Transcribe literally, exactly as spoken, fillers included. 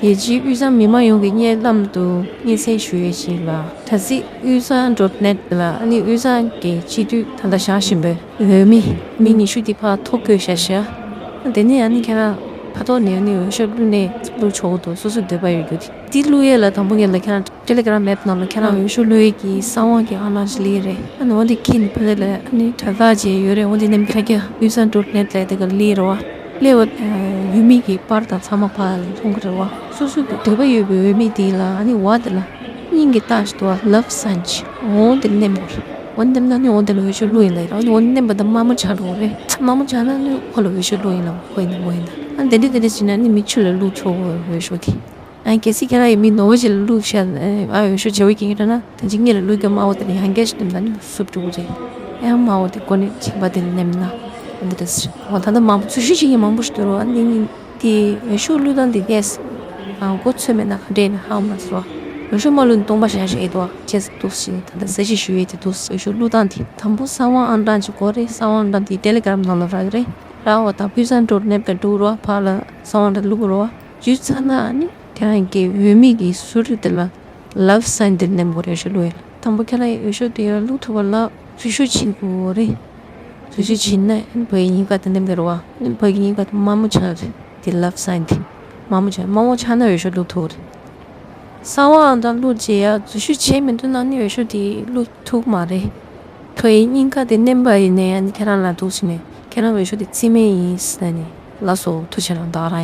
རྒྱལ་སྤྱིའི་དབུས་གཙང་མི་མང་ཡོངས་ཀྱི་སྙན་ལམ་དུ་སྙན་སེང་ཞུ་ཡས་ཤིག་ལ། ད་གཟོད་དབུས་གཙང་ཌོཊ་ནེཊ་ལ་ཨ་ནི་དབུས་གཙང་གི་སྤྱི་འཐུས་ད་ལྟ་བཞག་བཞིན་པའི་འོས་མི་མི་ཉི་ཤུ་དེ་ཕར་ཐོ་བཀོད་བཞག་ཤག་དེ་ནས་ཨ་ནི་ཁྱེད་རང་ཕར་ཐོག་ནས་ཨ་ནི་འོས་ཤོག་བླུགས་ནས་བླུགས་ཆོག་གི་འདུག་སོ་སོའི་འདོད་པ་ཡོད་རྒྱུ་དེ། དེ་བླུགས་ཡས་ལ་དང་པོ་ངེད་ལ་ཁྱེད་རང་ཊེ་ལི་གྷི་རམ་ཨེབ་ནང་ལ་ཁྱེད་རང་འོས་ཤོག་བླུགས་ཡས་ཀྱི་གསང་བ་གི་ཨང་གྲངས་ཅིག་སླེབས་རེད། ཨ་ནི་འོ་དེ་ཁྱེད་ནི་ཕ་ལེ་ལ་ཨ་ནི་དྲ་ཐག་ཅིག་ཡོད་རེད། འོ་དེ་ནས་ཁ་རྒྱ་དབུས་གཙང་ཌོཊ་ནེཊ་ལ་དེ་ག་སླེབས་རེད་བ། སླེབས་པ་འོས་མི་གི་པར་དང་ཚང་མ་ཕར་ལ་མཐོང་གི་རེད་བ། སོ་སོ་གི་འདོད་པ་ཡོད་པའི་འོས་མི་དེ་ལ་ཨ་ནི་འོ་དེ་ལ་སྙིང་གི་རྟགས་ཤིག་འདུག་བ། ལབ་སའིན་ཅིག་འོ་དེ་མནན་དགོས་རེད། འོ་མནན་ན་ནི་འོ་དེ་ལ་འོས་ཤོག་བླུགས་ཡིན་ལ་ཡིན། འོ་མནན་པ་དང་དམར་མོ་ཆགས་འགྲོ་གི་རེད། དམར་མོ་ཆགས་ན་ནི་ཁོ་ལ་འོས་ཤོག་བླུགས་ཡིན་ལ། ཁོ་ཡིན་ན་མོ་ཡིན་ན། ཨ་དེ་འདྲ་དེ་འདྲ་བྱས་ན་ནི་མི་ཕྱི་ལ་བླུགས་ཆོག་གི་འོས་ཤོག་དེ། ཨ་གལ་སྲིད་ཁྱེད་རང་ཡིས་མི་ནོར་བ་ཞིག་ལ་བླུགས་ཤག་ཨ་འོས་ཤོག་བྱེད་པ་ཡིན་ན་ད་ཅི་ངེད་ལ་བླུགས་རྒྱུ་དམར་པོ་དེ་ལ་ཡང་བསྐྱར་ཞིག་འདེམས་ན་ནི་བསུབ་འགྲོ་གི་རེད། ཨ་དམར་པོ་དེ་ཁོ་ནས་བྱིན་པ་དེ་ལ་མནན་ན་འོ་འདི་འདྲ་ཟེར། འོ་ད་ལྟ་མང་པོ་འཛུལ་ཞུགས་བྱེད་མཁན་མང་པོ་ཞིག་འདུག་རེད་བ། ཨ་ནི་ནི་དེ་འོས་ཤོག་བླུགས་སྟངས་དེ་ཡེས་ཨ་མགོ་ཚོད་མེད་ན་ག་འདྲས་ནས་ཧ་གོ་མ་སོང་། འོས་ཤོག་མ་བླུགས་ནས་སྟོང་པ་བཞག་བཞག་ཡོད་དོ། ཅེས་འདུག་ཞེས་ད་ལྟ་གསལ་བཤད་ཞུ་ཡས་དེ་འདུག་འོས་ཤོག་བླུགས་སྟངས་དེ་དང་པོ་གསང་བ་ཨང་གྲངས་ཅིག་དགོས་རེད། གསང་བ་ཨང་གྲངས་དེ་ཊེ་ལི་གྷི་རམ་ནང་ལ་རག་གི་རེད། རག་པ་དང་དབུས་གཙང་ཌོཊ་ནེཊ་ག་འགྲོ་རོགས། ཕར་ལ་གསང་བ་ཨང་གྲངས་བླུགས་རོགས། འཇུས་ཚར་ན་ཨ་ནི་ཁྱེད་རང་གི་འོས་མི་གི་ཟུར་དེ་ལ་ལབ་སའིན་དེ་མནན་དགོས་རེད། འོས་ཤོག་བླུགས་ཡས་ལ། དང་པོ་ཁྱེད་རང་གི་འོས་ཤོག་དེ་ཡར་བླུགས་ཐུབ་པ་ལ་འཛུལ་ཞུགས་བྱེད་དགོས་རེད། འཛུལ་ཞུགས་བྱེད་ན་ཨ་ནི་ཕ་གི་སྙིང་ག་དེ་མནན་དགོས་རེད་བ། ཨ་ནི་ཕ་གི་སྙིང་ག་དེ་དམར་མོ་ཆགས་རེད། དེ་ལབ་སའིན་དེ་དམར་མོ་ཆགས། དམར་མོ་ཆགས་ན་འོས་ཤོག་བླུགས་ཐུབ་རེད། གསང་བ་ཨང་གྲངས་བླུགས་རྗེས་ཡར་འཛུལ་ཞུགས་བྱས་མི་འདུག་ན་ནི་འོས་ཤོག་དེ་བླུགས་ཐུབ་མ་རེད། ཁོའི་སྙིང་ག་དེ་མནན་པ་ཡིན་ནའི་ཨ་ནི་ཁྱེད་རང་ལ་འདུག་ཟེར་ནས་ཁྱེད་རང་འོས་ཤོག་དེ་རྩིས་མེད་ཡིན་ཟེར་ནས་ལགས་སོ་ཐུགས་རྗེ་གནང་། ད་རང་